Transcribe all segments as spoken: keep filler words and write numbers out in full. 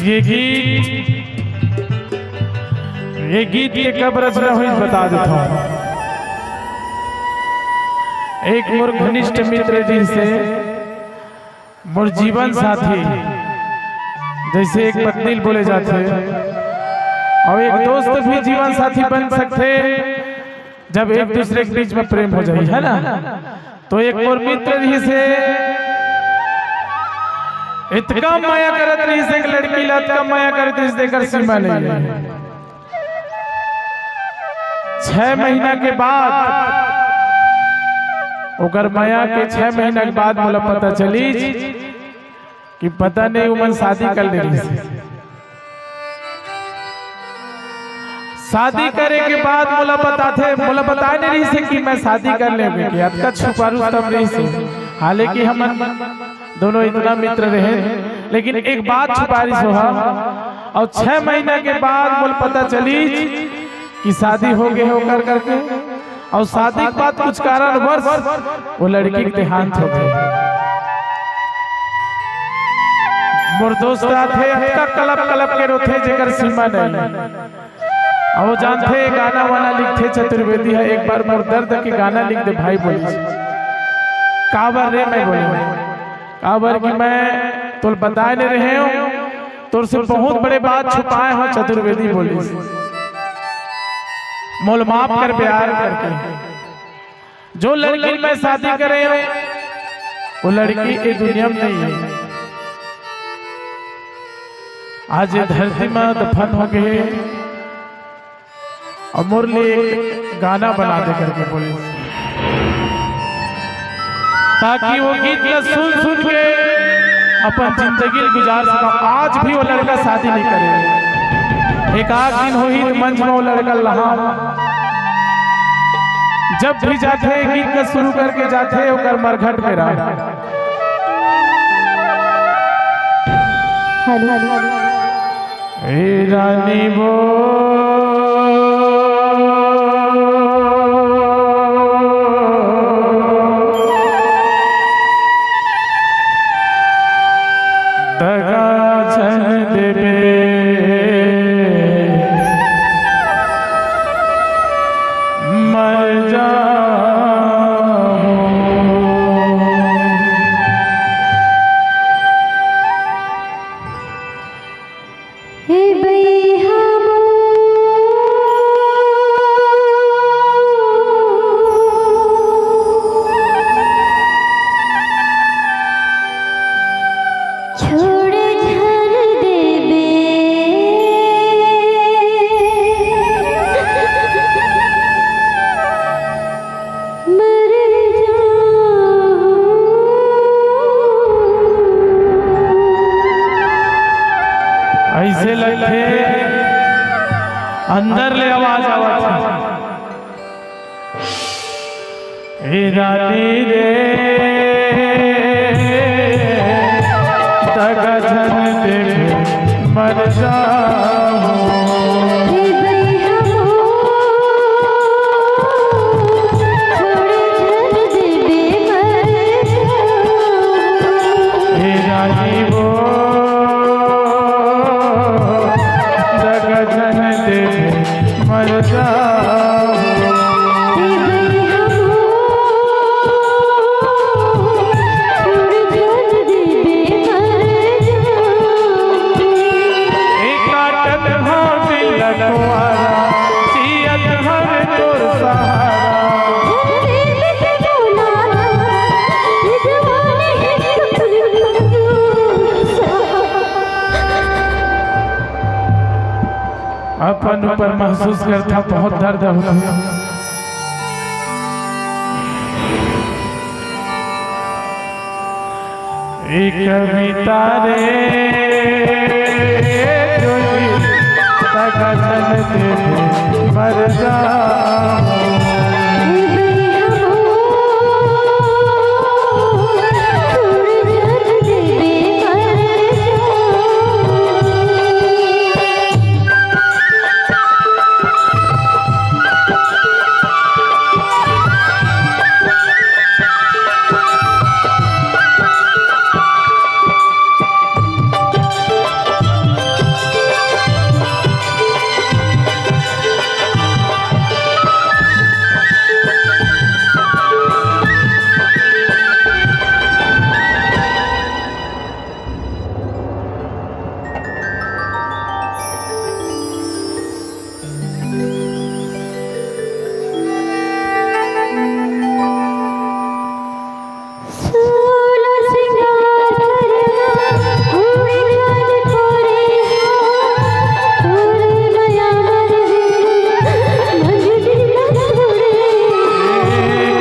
ये गीत, ये गीत के कब रचना होइस, बता देथव। एक मोर घनिष्ठ मित्र जी से, मोर जीवन साथी, जैसे एक पत्नी ल बोले जाथे, अउ एक दोस्त भी जीवन साथी बन सकथे, जब एक दूसरे के बीच में प्रेम हो जाही, है ना? तो एक मोर मित्र रहिस हे, इतका मया करत रहिस हे एक लड़की ला, इतका मया करत रहिस हे, एकर सीमा नहीं है। छह महीना के बाद, ओकर मया के छह महीना के बाद मोला पता चलिस कि पता नहीं उमन शादी कर ले रहिस हे। शादी करे के बाद मोला बताथे, मोला बताए नहीं रहिस हे कि मैं शादी कर लेबे के, अतका छुपारू तब रहिस हे। हालांकि हमन दोनों इतना मित्र रहे, लेकिन एक बात छुपा रहिस हे। अउ छह महीना के बाद मोला पता चलिस कि शादी हो गे हे ओकर करके। अउ शादी के बाद कुछ कारणवश वो लड़की के देहांत हो गे। मोर दोस्त आथे, अतका कलप कलप के रोथे, जेकर सीमा नहीं। अउ वो जानथे, गाना वाना लिखथे चतुर्वेदी हे, एक बार मोर दर्द के गाना लिख दे भाई, बोलिस। काबर रे, मैं बोलेंव, काबर कि मैं तोला बताए नहीं रहेंव, तोर से बहुत बड़े बात छुपाए हंव, चतुर्वेदी बोलिस। मोला माफ कर प्यार करके। जो लड़की मैं शादी करे हंव, वो लड़की ए दुनिया में नहीं है। आज ये धरती में दफन हो गे हे। अउ मोर लिए एक गाना बना दे करके बोलिस, ताकि वो गीत ला सुन सुन के अपन जिंदगी ल गुजार सकंव। आज भी वो लड़का शादी नहीं करे। एक आध दिन होही त मंच में वो लड़का लहा, जब भी जाथे गीत ला शुरू करके जाथे, ओकर मरघट में रहा। Hello, hello, hello. ए रानी वो दगा झन देबे, मर जाहूं। हे बइहा मोर, छोड़ झन देबे, मर जाहूं। अइसे लगथे अंदर ले आवाज आवत हे, ए रानी रे, दगा झन देबे, मर जाहूं। हे बइहा मोर, छोड़ झन देबे, मर जाहूं। हे रानी वो अपन ऊपर महसूस करथा, बहुत दर्द होता। एक कविता रे जोड़ी, तका जन दे दे मर जाऊं।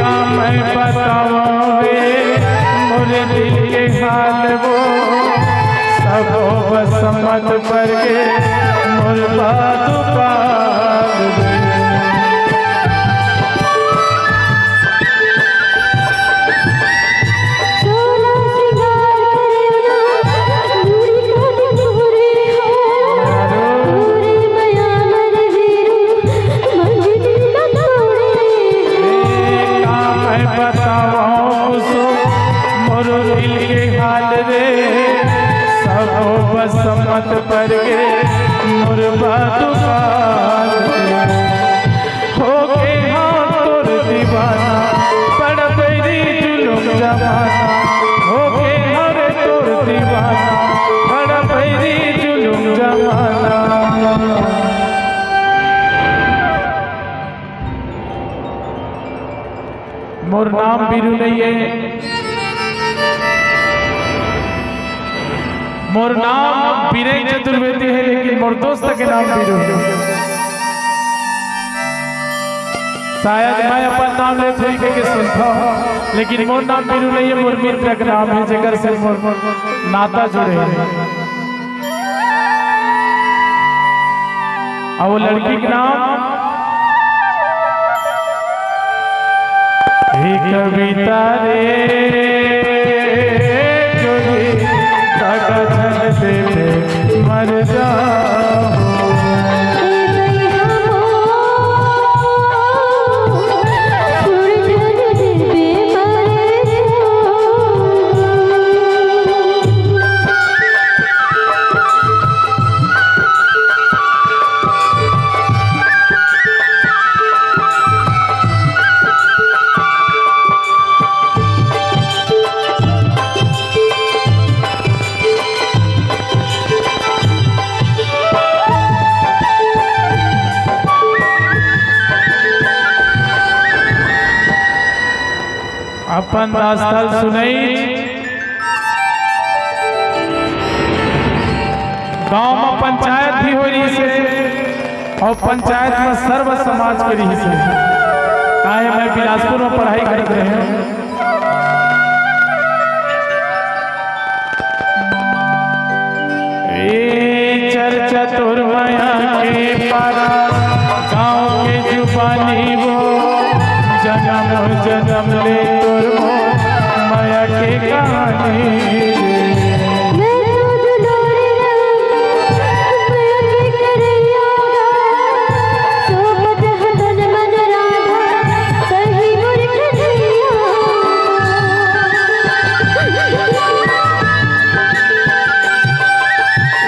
का मैं बतावं रे मोर दिल के हाल वो, सबो बसमत पर के मोर बात पाल रे। का मैं बतावं कुसुम मोर दिल के हाल रे, सबो बसमत पर के मोर बात पाल रे। होगे हंव तोर दीवाना, बड़ा बैरी जुलुम जमाना। होगे हंव रे तोर दीवाना, बड़ा बैरी जुलुम जमाना। मोर नाम बीरू नइ हे, मोर नाम बीरेन चतुर्वेदी हे, लेकिन मोर दोस्त के नाम बीरू हे। शायद मैं अपन नाम लेत होही कहिके सुनथव, लेकिन मोर नाम बीरू नइ हे, मोर मित्र के नाम हे, जेकर से मोर नाता जुड़े हे। अउ वो लड़की के नाम हे कविता रे, जोड़ी तका झन दे दे मर जाहूं। अपन दास्तान सुनई। गांव म पंचायत भी होय रहिस हे अउ पंचायत म सर्व समाज के रहिस हे। काहे मैं बिलासपुर म पढ़ाई करत रहेंव। ए चर्चा तोर मया के पारा, गाँव के जुबानी वो, जनम जनम ले तोर मोर मया के कहानी।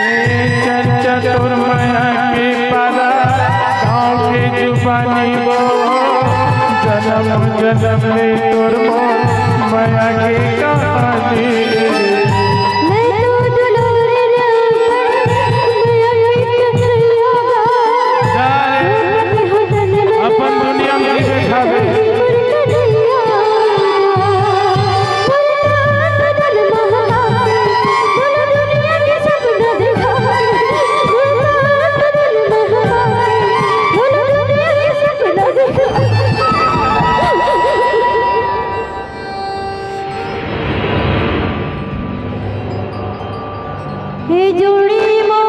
ए चर्चा तोर मया के पारा, गाँव के जुबानी वो, जनम जनम ले तोर मोर मया के कहानी। जा रे, अपन दुनिया म जी बैठाबे। हे जोड़ी मा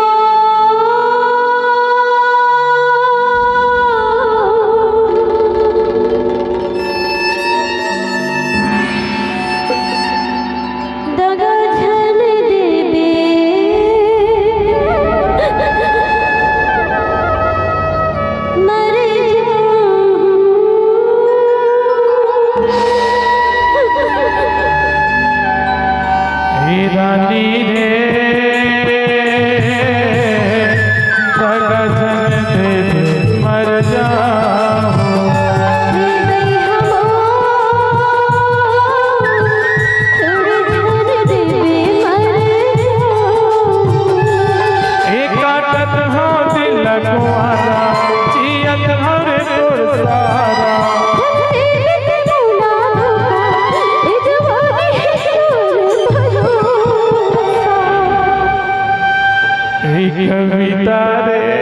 दगा झन देबे, मर जाहूं। हे रानी रे, दगा झन देबे, मर जाहूं। हे दई हमो, छोड़ झन देबे, मर जाहूं। ए काटत हंव दिल ल कुंवारा, जियत हंव रे तोर सहारा। ए कविता रे,